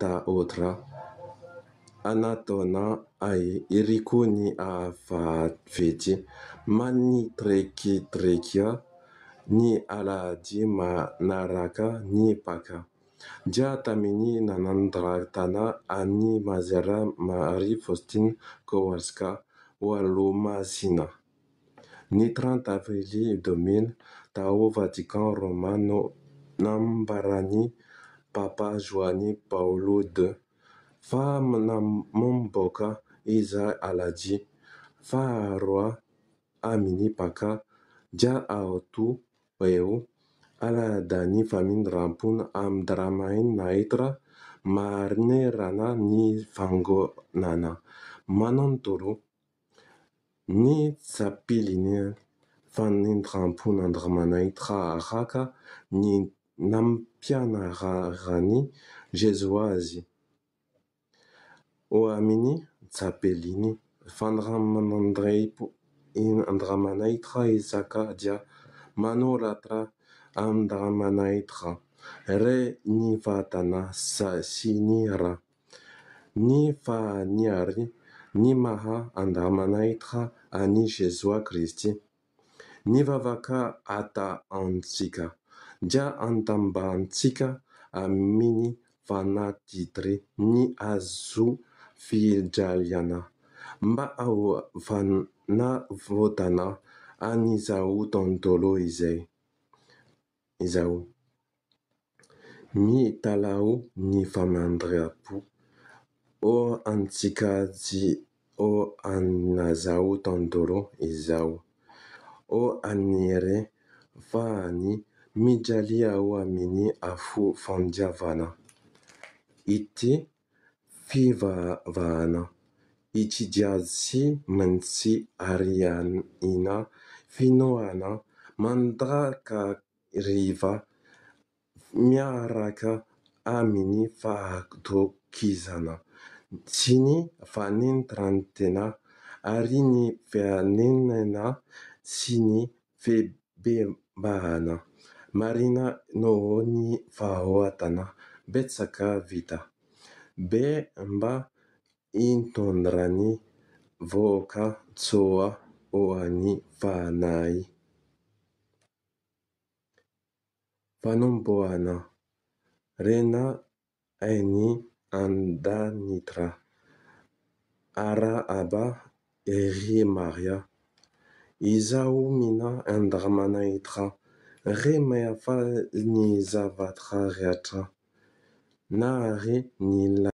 Matahotra hanatona ahy iriko ny hahafaty Manitrikitrika ny alahady manaraka ny Paka, dia tamin'ny nanandratana an'i Masera Maria Faustina Kowalska ho Olomasina. Ny 30 avrily 2000, tao Vatican Roma no nambaran'ny Papa Joany Paolo II fa manomboka izao alahady faharoa amin'ny Paka dia atao hoe Alahadin'ny Famindram-pon'Andriamanitra manerana ny Fiangonana manontolo. Ny Tsapilin'ny Famindram-pon'Andriamanitra araka ny nampianaran'i Jesoa azy. Ao amin'ny Tsapilin'ny Famindram-pon'Andriamanitra isika dia manoratra Andriamanitra, Ray ny vatana sy ny ra, ny fanahy ary ny maha Andriamanitra an'i Jesoa Kristy. Ny vavaka ataontsika dia atambatsika amin'ny fanatitry ny hazofijaliana mba ho fanavotana an'izao tontolo izao. Mitalaho ny famindram-po ho antsika sy ho an'izao tontolo izao. Ho an'ireo fanahy mijaly ao amin'ny afo fandiavana. Ity fivavahana ity dia tsy maintsy arahina finoana mandrakariva miaraka amin'ny fahatokisana sy ny fanetren-tena ary ny fanenenana sy ny fibebahana marina noho ny fahotana betsaka vita. Be mba hitondrany voka-tsoa ho an'ny fanahy. Fanombohana Rainay any an-danitra, arahaba ry Maria, Izaho mino Andriamanitra, Ray mahefa ny zavatra rehetra, nahary ny.